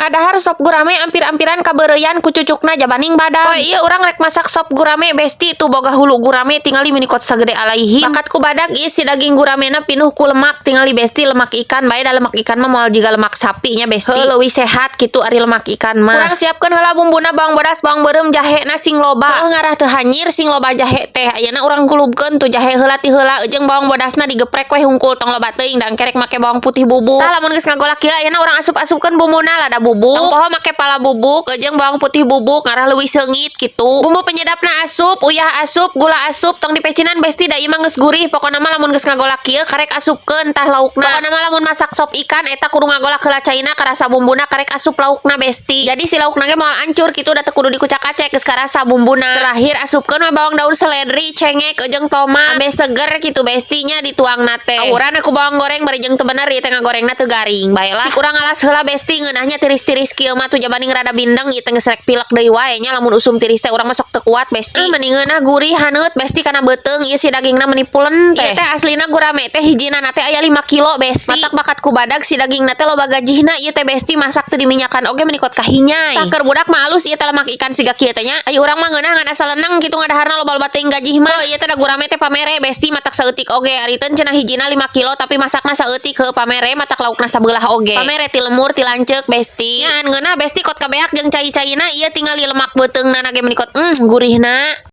Ngadahar sop gurame ampir-ampiran kabeureuyan ku cucukna jabaning badag. Poe ieu urang rek masak sop gurame, Besti. Tuh boga hulu gurame, tingali meni kot sagede alaihim. Bakat ku badag ieu si daging guramena pinuh ku lemak, tingali, Besti. Lemak ikan bae da lemak ikan mah moal jiga lemak sapi nya, Besti. Heuh, leuwih sehat kitu ari lemak ikan mah. Urang siapkeun heula bumbuna: bawang bodas, bawang beureum, jahe na sing loba. Heuh, ngarah teu hanyir sing loba jahe teh. Ayeuna urang kulubkeun tuh jahe heula ti heula jeung bawang bodasna digeprek we hungkul, tong loba teuing da engke rek make bawang putih bubuk. Tah, lamun geus ngagolak kieu, ayeuna urang asup-asupkeun bumbuna: lada bubuk, tong poho make pala bubuk jeung bawang putih bubuk, ngarah leuwih seungit kitu. Bumbu penyedapna asup, uyah asup, gula asup, tong dipecinan, Besti, da ieu mah geus gurih. Pokona mah lamun geus ngagolak kieu karek asupkeun tah laukna. Pokona mah lamun masak sop ikan eta kudu ngagolak heula caina, karasa bumbuna, karek asup laukna, Besti. Jadi si laukna ge moal ancur kitu da teu kudu dikucak-kacek, geus karasa bumbuna. Terakhir asupkeun we bawang daun, seledri, cengek jeung tomat ambe seger kitu, Besti, nya dituangna teh. Awuran ku bawang goreng bari jeung teu bener ieu teh ngagorengna teu garing. Baelah, cik urang ngalas heula, Besti. Ngeunahnya tiris-tiris kieu mah tuh jabaning rada bindeng. Ieu teh geus rek pilek deui wae nya lamun usum tiris teh, urang mah sok teu kuat, Besti. Meni ngeunah, gurih, haneut, Besti, kana beuteung. Ieu si dagingna meni pulen teh. Ieu teh aslina gurame teh hijina teh aya 5 kilo, Besti. Matak bakat ku badag si dagingna teh loba gajihna ieu teh, Besti. Masak teu diminyakan oge meni kot kahinyai. Tah, keur budak mah alus ieu teh lemak ikan siga kieu teh nya. Ayo urang mah ngeunah ngan asal leneng kitu ngadaharna, loba-loba teuing gajih mah. Ieu teh da gurame teh pamere, Besti, matak saeutik oge. Ariteun cenah hijina 5 kilo tapi masakna saeutik. Heuh, pamere, matak laukna sabelah oge. Pamere ti lemur ti lanceuk, Besti. Nya ngeunah, Besti, kot kabeak jeung cai-caina ieu. Tingali lemak beuteungna ge meni kot gurihna.